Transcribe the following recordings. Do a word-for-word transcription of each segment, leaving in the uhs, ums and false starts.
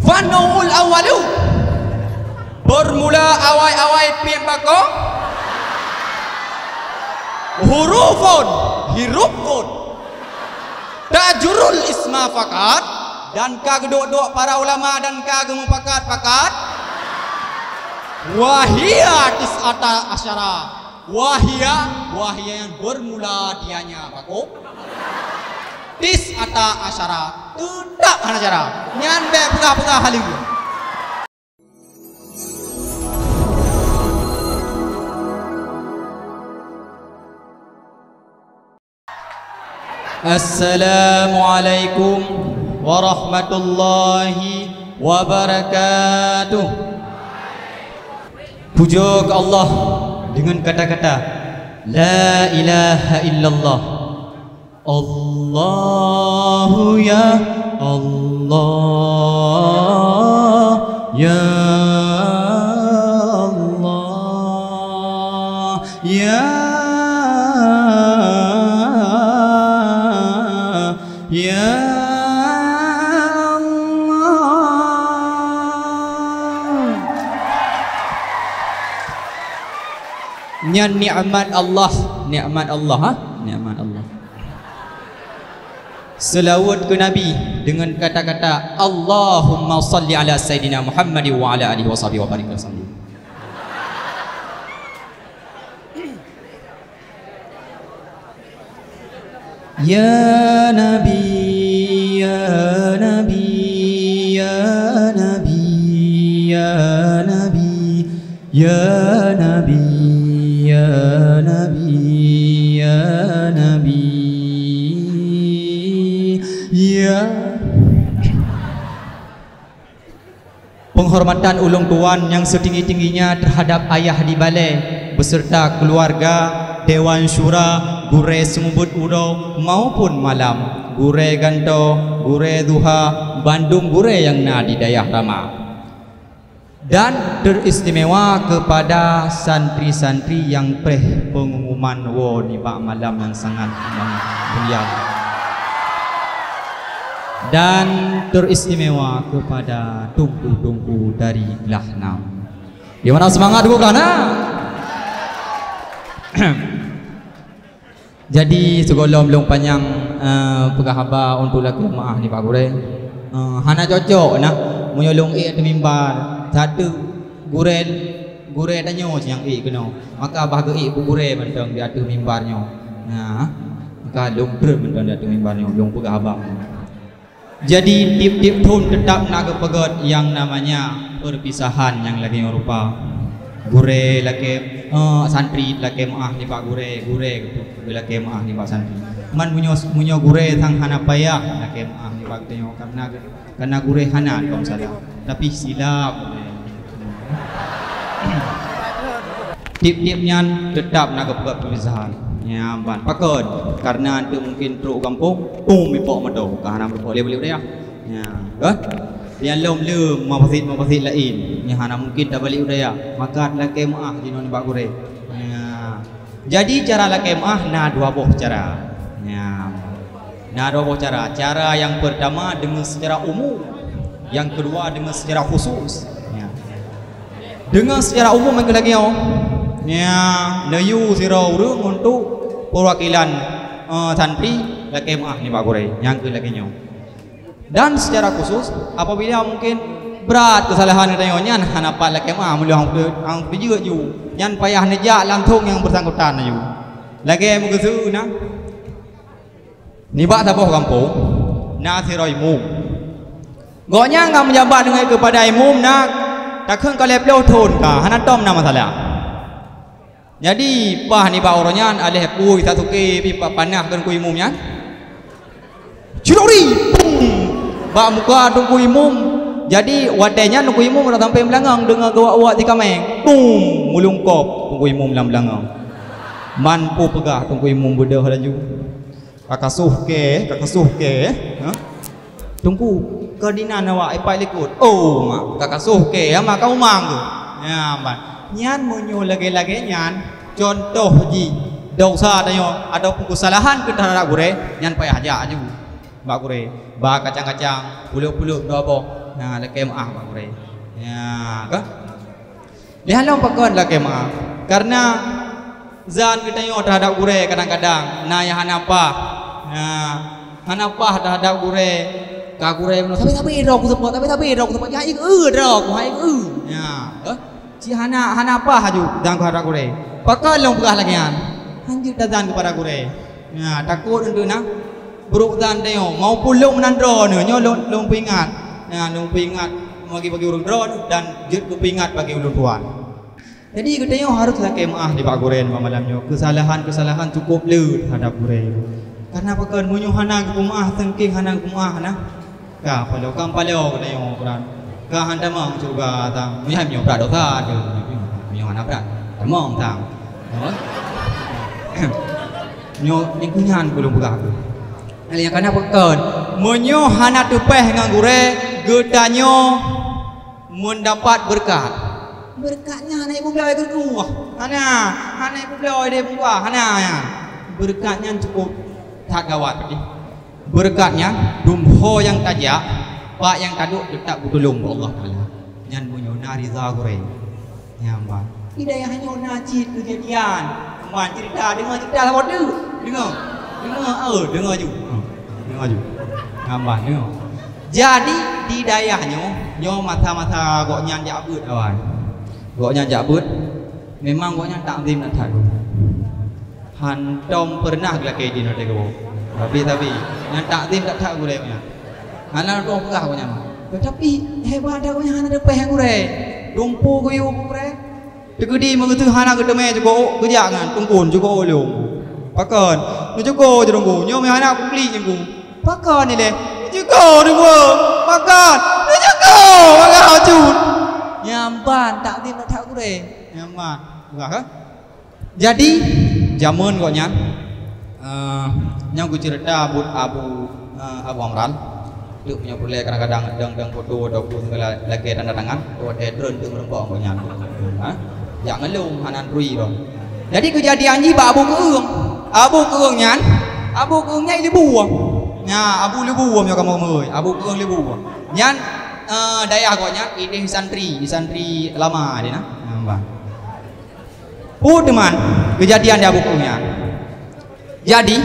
Fanul awwalu, bermula awai-awai piep bako. Hurufun, hirufun. Tajrul isma fakat, dan ka geuduek-duek para ulama dan ka geumupakat-pakat. Wahia tis'ata asyara. Wahia, wahia yang bermula dianya bako. Tis'ata asyara, teutap hana cara. Nyan bék peugah-peugah haleue. Assalamualaikum warahmatullahi wabarakatuh. Pujoe keu Allah deungon kata-kata, La ilaha illallah. Allahu ya Allah, ya Allah, ya Allah. Nyan nikmat Allah, nikmat Allah, ha? Nikmat Allah. Seulaweuet keu Nabi deungon kata-kata, "Allahumma shalli ala Sayyidina Muhammad wa ala alihi wa sahbihi wa barik wa sallim." Ya Nabi, ya Nabi, ya Nabi, ya Nabi, ya Nabi, ya Nabi, ya Nabi, ya. Penghormatan ulôn tuan nyang setinggi-tingginya terhadap ayah di balée beserta keluarga, dewan syura, gurée seumeubeuet uroe maupun malam, gurée gantoe, gurée duha, bandum gurée nyang na di dayah rama. Dan teristimewa kepada santri-santri nyang preh pengumuman woe nibak malam nyang sangat mulia. Dan teristimewa kepada teungku-teungku dari Glah Nam. Di mana semangat bukan, ha? Jadi, sigohlom lôn panyang, eh, peugah haba untuk lakée meuáh nibak gurée. Eh, hana cocok nah, meunyoe lôn ék ateueh mimbar, sateuk gurée, gurée tanyoe nyang ék keunoe. Maka bah geuék bu gurée mantong di ateueh mimbar nyoe. Nah, maka lôn breueh mantong di ateueh mimbar nyoe, lôn peugah haba. Jadi, tiep-tiep thon teutap na geupeugét nyang namanya perpisahan nyang lagée nyoe rupa. Gurée lakée, eh, santri lakée meuáh nibak gurée, gurée geulakée meuáh nibak santri. Man meunyoe, meunyoe gurée sang hana payah lakée meuáh nibak geutanyoe, karena, karena gurée hana lom salah, tapi silap. Tiep-tiep nyan teutap na geupeugét perpisahan. Nyan ban. Pakon? Karena anteuk mungkin trok u gampông, pum ipok moto. Ka hana meurumpok lé balik dayah. Nyan, kan? Nyan lom le mafasid-mafasid laén. Nyan hana mungkin tabalik u dayah. Maka lakée meuáh jinoe nibak gurée. Nyan. Jadi cara lakée meuáh na dua boh cara. Nyan. Na dua boh cara. Cara nyang pertama deungon secara umum, nyang keudua deungon secara khusus. Ya. Deungon secara umum nyang lagée nyoe, ya, neuyue sidroe ureuëng untuk perwakilan, eh, santri lakée meuáh nibak gurée, nyang keu lagée nyoe. Dan secara khusus, apabila mungkin brat keusalahan geutanyoe nyan hana pat lakée meuáh, meuleueh hang peujeuet ju, nyan payah neujak langsong nyang bersangkutan ju. Lagée meukeuseu na. Nibak saboh gampông na sidroe imum. Gobnyan ka meujabat deungon keupada imum na takheun ka lhée ploh thon ka hana tom na masalah. Jadi, paih nibak uroe nyan aléh pui sasuke pih pa-, panah keu teungku imum nyan. Cilori! Pum! Bak muka teungku imum. Jadi, watée nyan teungku imum rot sampoe beulangöng deungon geuwak-wak sikameng. Pum! Meulungkop teungku imum lam beulangöng. Man peue peugah teungku imum beudôh laju. Ka kasuh kée, ka kasuh kée, ha? Teungku, keu dinan awak ipat likot. Oh, mak, ka kasuh kée, ya, mak, ka umang tu. Ya, mak. Nyan meunyoe lagée-lagée nyan, contoh jih, desya tanyoe, ataupun keusalahan keu teuhadap gurée, nyan payah jak aju bak gurée. Ba kacang-kacang, puluk-puluk dua boh. Nah, lakée meuáh bak gurée. Ya, ka? Lheuh nyan pakon lakée meuáh. Karena zan geutanyoe teuhadap gurée kadang-kadang na nyang hana paih. Nah, hana paih teuhadap gurée. Ka gurée bunoe, "Sabe-sabe droe kuseupôt, sabe-sabe droe kuseupôt." Hai, "Eu, droe ku, hai, eu." Ya, eh? Ci hana, hana paih aju dan keuhadap gurée. Pakon lôn peugah lagée nyan? Hanjeuet tazan keupada gurée. Nah, takot untuk na buruk zan tanyoe. Maupun lôn meunan droeneuh, nyoe lôn, lôn peuingat. Nah, lôn peuingat bagi-bagi ureuëng droeneuh dan jeuet keu peuingat bagi ulôn tuan. Jadi, geutanyoe harôh lakée meuáh nibak gurée nibak malam nyoe. Keusalahan-keusalahan cukup le teuhadap gurée. Karena pakon, meunyoe hana geupeumeuáh, seungkeng hana geupeumeuáh, nah. Ka paloe, ka paloe geutanyoe brat. Ka han tamong syeuruga tang. Meunyoe, meunyoe brat dosa tu. Meunyoe hana brat, tamong tang. Nyoe, nyoe, nyoe nyan ulôn peugah tu. Nyang kana pakon, meunyoe hana teupéh ngon gurée, geutanyoe meundapat beureukat. Beureukat nyan hana ipeubloe keu geuh. Hana, hana ipeubloe lé geuh. Hana nyan. Beureukat nyan cukup that gawat. Beureukat nyan, dum ho nyang tajak, bak nyang taduek teutap geutulông lé Allah Taala. Nyan meunyoe na ridha gurée. Nyan ban. Di dayah nyoe na cit keujadian. Ban ceurita, deungoe ceurita saboh teuk. Deungoe. Deungoe, eh, deungoe ju. Hmm. Deungoe ju. Nyan ban, deungoe. Jadi, di dayah nyoe, nyoe masa-masa gobnyan jak beuet awai. Gobnyan jak beuet, memang gobnyan takzim that-that. Hántom peureunah geulakée idin watée geuwoe. Tapi, tapi, nyan takzim that-that gurée nyan. Hana lôn peugah gobnyan. Teutapi, hebat that gobnyan hana teupéh ngon gurée. Dumpeue geuyue keu gurée. Teukeudi meungeuteuh hana geuteumé jukôk, geujak ngon teungkon jukôk lom. Pakon? Neucukôk teungku, nyoe meuhana kuklik teungku. Pakon ilée? Neucukôk teungku. Pakon? Neucukôk. Pakon cut. Nyan ban, takzim that-that gurée. Nyan ban. Peugah, ka? Jadi, jameun gobnyan, eh, nyoe geuceurita buet Abu, eh, Abu Amran. Teuk meunyoe peureulée kadang-kadang dang-dang foto ataupun segala lagée tanda tangan, watée treun teuk meureumpok gobnyan. Ha? Jak ngeulông hana neuturi lom. Jadi keujadian jih bak Abu Keueung. Abu Keueung nyan, Abu Keueung nyan i Leubue. Nya, Abu Leubue nyoe kamoe keumeui. Abu Keueung Leubue. Nyan, eh, dayah gobnyan idéh santri, santri lama deh na. Nampak. Peue teuma keujadian di Abu Keueung nyan. Jadi,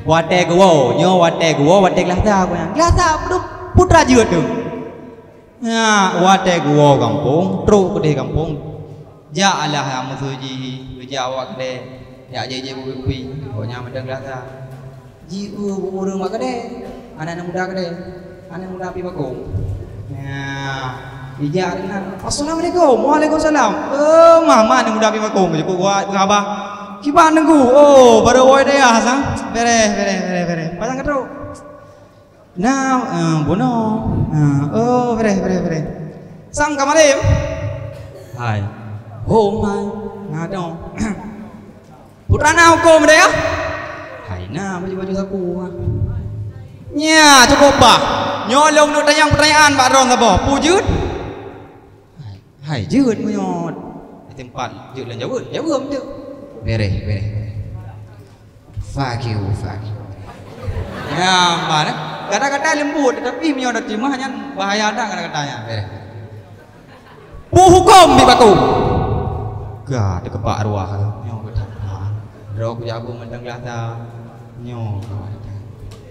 watée geuwoe, nyoe watée geuwoe, watée geulasa geuh nyan. Geulasa, peue teuma jeuet tu. Nyan, watée geuwoe gampông, trok keudeh gampông. Jak alah meuseujid, geujak awak keudeh, jak jép-jép kupi-kupi, gobnyan mantong geulasa. Jieu ureuëng bak keudè, aneuk muda keudè, aneuk muda pi bakong. Nah, ijak deungon, "Assalamualaikum." "Waalaikumsalam." "Eh, mah, mah aneuk muda pi bakong?" Jukuk geuhaba. "Kiban Teungku?" "Oh, barô woe dayah sang." "Bereh, bereh, bereh, bereh." Pajan ka trok. "Nah, eh, bunoe." "Nah, oh, bereh, bereh, bereh." "Sang ka malém?" "Hai." "Oh, hai." "Nah, dong." "Putra na huköm deh, ya?" "Hai na baju-baju sapu, ha." Nya, cukup bah. Nyoe lôn neuk tanyong peutanyaan bak droe saboh. Peue jeuet? Hai, hai jeuet meunyoe. Di teumpat jeuet lôn jaweueb, jaweueb tu. Bereh, bereh, bereh. Fakiu, fakiu. Ya, mana? Kata-kata lembut, tetapi meunyoe dah timah nyan bahaya dah kata-katanya. Bereh. Peue huköm bak baku? Ka teukeubak ruah nyoe geutanyoe. Droe kujak beuet mantong glasa nyoe.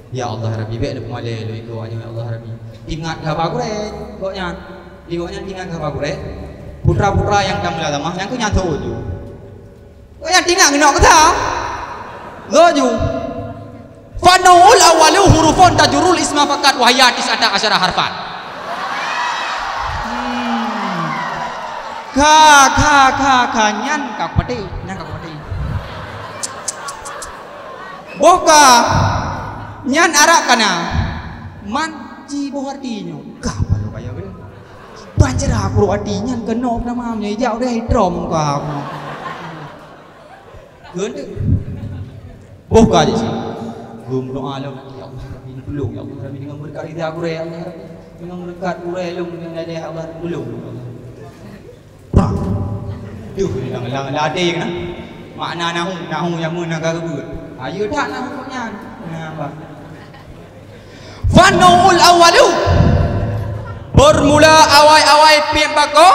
Ya Allah Rabbi, bèk neupeumalèe lôn iko nyoe, ya Allah Rabbi. Ingat haba gurèe gobnyan. Di gobnyan ingat haba gurèe. Putra-putra nyang ka meulatamah, nyang keu nyan seuôt ju. Gobnyan ingat ngon keu sa. Laju. Fannu'ul awwalu hurufun tajurrul isma faqat wa hiya tis'ata asyara harfan. Hmm. Ka, ka, ka, ka, nyan ka kupati, nyan ka kupati. Boh ka, nyan Arab kana. Man ci boh arti nyoe. Ka paloe kaya geuh. Ban cara aku arti nyan keunoe nama nyoe ijak udah itrom ka aku. Keuneuk. Boh ka jih sih. Geuh meudoa lom, "Ya Allah, Rabbi, tulông, ya Allah, Rabbi, dengan berkat ridha gurèe, ya Allah, Rabbi, dengan berkat gurèe lôn, dengan ridha Allah, tulông, ya Allah." Prah. Duh, ini lang-lang ladé keunan. Makna nahu, nahu nyang meuna ka geubeuet. Ayo that nahu nyan. Nah, bah. Fannu'ul awwalu. Mula awai-awai piep bako,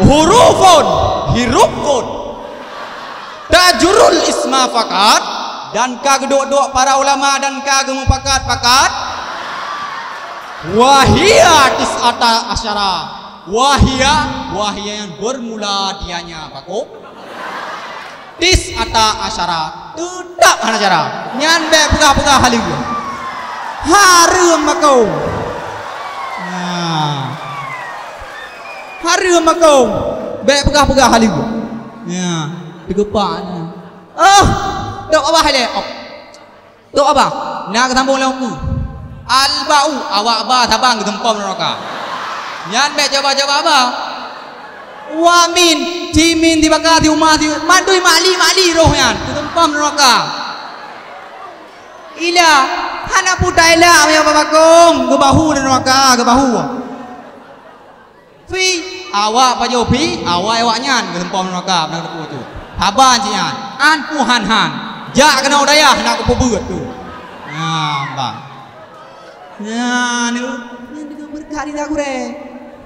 hurufun, hirufun, tajrul isma fakat, dan ka geuduek-duek para ulama dan ka geumupakat-pakat, wahia tis'ata asyara, wahia, wahia yang bermula dianya bako. Tis'ata asyara, teutap hana cara. Nyan bèk peugah-peugah haleue. Hareuem makau. Nah. Hareuem makau. Bèk peugah-peugah haleue. Nah, teugeupak nyan. Oh, tok babah lé. Oh. Tok babah, na geusambong lé ukeue. Al-ba'u, awak ba saban geuteumpom neuraka. Nyan bèk coba-coba ba. Wa min, ci min, ci baka, ci uma, ci mandum mak li, mak li roh nyan, geuteumpom neuraka. Ila, hana peue taila meunyoe bak bakong, geubahu neuraka, geubahu. Fi, awak pajoh fi, awak awaknyan geuteumpom neuraka, meunan geuteupeue tu. Haba jih nyan, an peue han-han. Jak keunoe dayah nak kupeubeuet tu. Nah, bah. Nah, nu, nyan deungon beureukat di gurèe.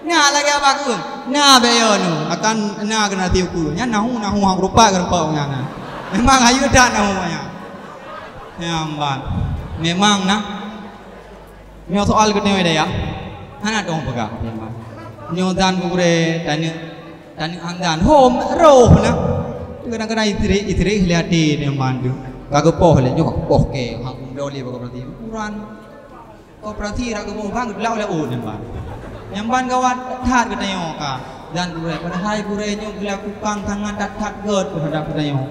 Na lagèe abah keuh. Na bèk yo nu. Akan na keunan ti ukeue. Nyan nahu, nahu hang rupa geureumpok nyan. Memang hayeu that nahu nyan. Nyan, bah. Memang na. Nyoe soal geutanyoe dayah, hana dong peugah. Nyoe dan gurèe taneuk, taneuk andan. Hom roh na. Kadang-kadang istri, istri lé até nyoe mandum. Ka geupoh lé, nyoe ka geupoh kèe, hang kumdo lé bak koperasi. Ukuran koperasi rak geupoh bang, geulak lé oh nyan ban. Nyan ban gawat that geutanyoe ka. Dan gurèe, padahai gurèe nyoe geulakukan sangat that-that gèt teuhadap geutanyoe.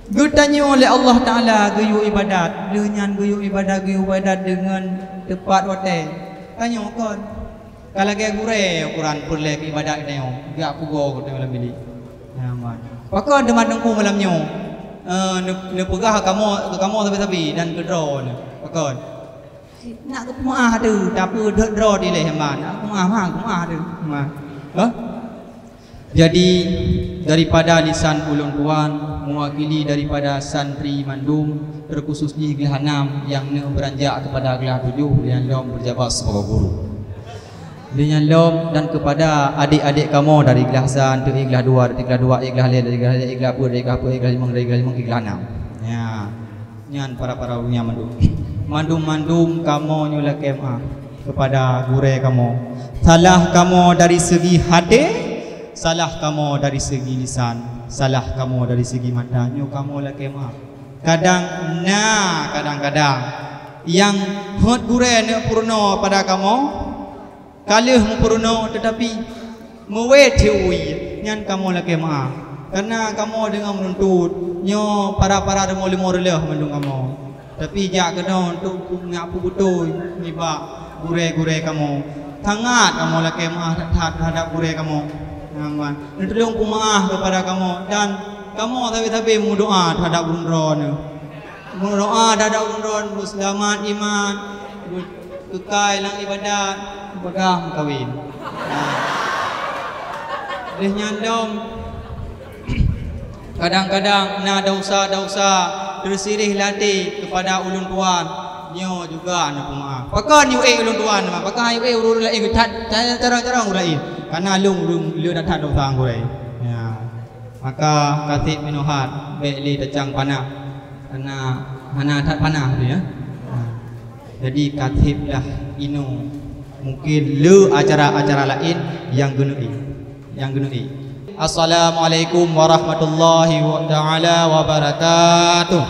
Geutanyoe lé Allah Taala geuyue ibadat, lheueh nyan geuyue ibadat, geuyue ibadat deungon teupat watèe. Tanyoe kon. Ka lagèe gurèe ukuran peureulèe keu ibadat geutanyoe, geujak pugoe geutanyoe lam bilék. Nyaman. Pakon teuma teungku malam nyoe, eh, neu-, neupeugah kamoe, keu kamoe sabe-sabe dan keu droeneuh. Pakon? Nak geupeumaáh teuh, tapi dot droe dilèe hamba. Nak geupeumaáh, ma, geupeumaáh teuh. Ma. Hah? Jadi, daripada lisan ulôn tuan, mewakili daripada santri mandum, terkhusus jih glah nam nyang neuk beuranjak kepada glah tujoh, lôn lom berjabat sebagai guru. Lôn lom dan kepada adik-adik kamoe dari glah sa, dari glah dua, dari glah dua, dari glah lhèe, dari glah lhèe, dari glah peuet, dari glah peuet, dari glah limong, dari glah limong, dari glah nam. Ya. Nyan para-para ureueng nyan mandum. Mandum-mandum kamoe nyoe lakèe meu'ah kepada gurèe kamoe. Salah kamoe dari segi haté, salah kamoe dari segi lisan, salah kamoe dari segi mata, nyoe kamoe lakèe meu'ah. Kadang na, kadang-kadang nyang hot gurèe neuk peurunoe pada kamoe, ka lheueh meupeurunoe, teutapi meuwét theuri, nyan kamoe lakèe meu'ah. Kareuna kamoe deungon meununtut, nyoe para-para rumoh-rumoh reuloh mandum kamoe. Tapi jak keunoe untuk neuk peubeutôi nibak gurèe-gurèe kamoe. Sangat kamoe lakèe meu'ah that-that teuhadap gurèe kamoe. Nyan, neutulông peumeu'ah keupada kamoe dan kamoe sabe-sabe meudoa teuhadap ureueng droeneuh. Meudoa teuhadap ureueng droeneuh beuseulamat iman, beu-, keukai lam ibadat, peugah meukawen. Nah. Lheueh nyan lom, kadang-kadang na desya-desya teusirih lam até keupada ulôn tuan, nyoe juga na peumeu'ah. Pakon yue ék ulôn tuan, pakon yue ék ureueng laén that, carông-carông ureueng laén. Kareuna lôn, lôn, lôn that-that desya gurèe. Ya. Maka ka sép meunoe that, bèk lé tacang panah. Kareuna hana that panah tu, ya. Ha. Jadi, ka sép lah inoe. Mungkin le acara-acara laén nyang geuneuk ék. Nyang geuneuk ék. Assalamualaikum warahmatullahi wa-, taala wabarakatuh.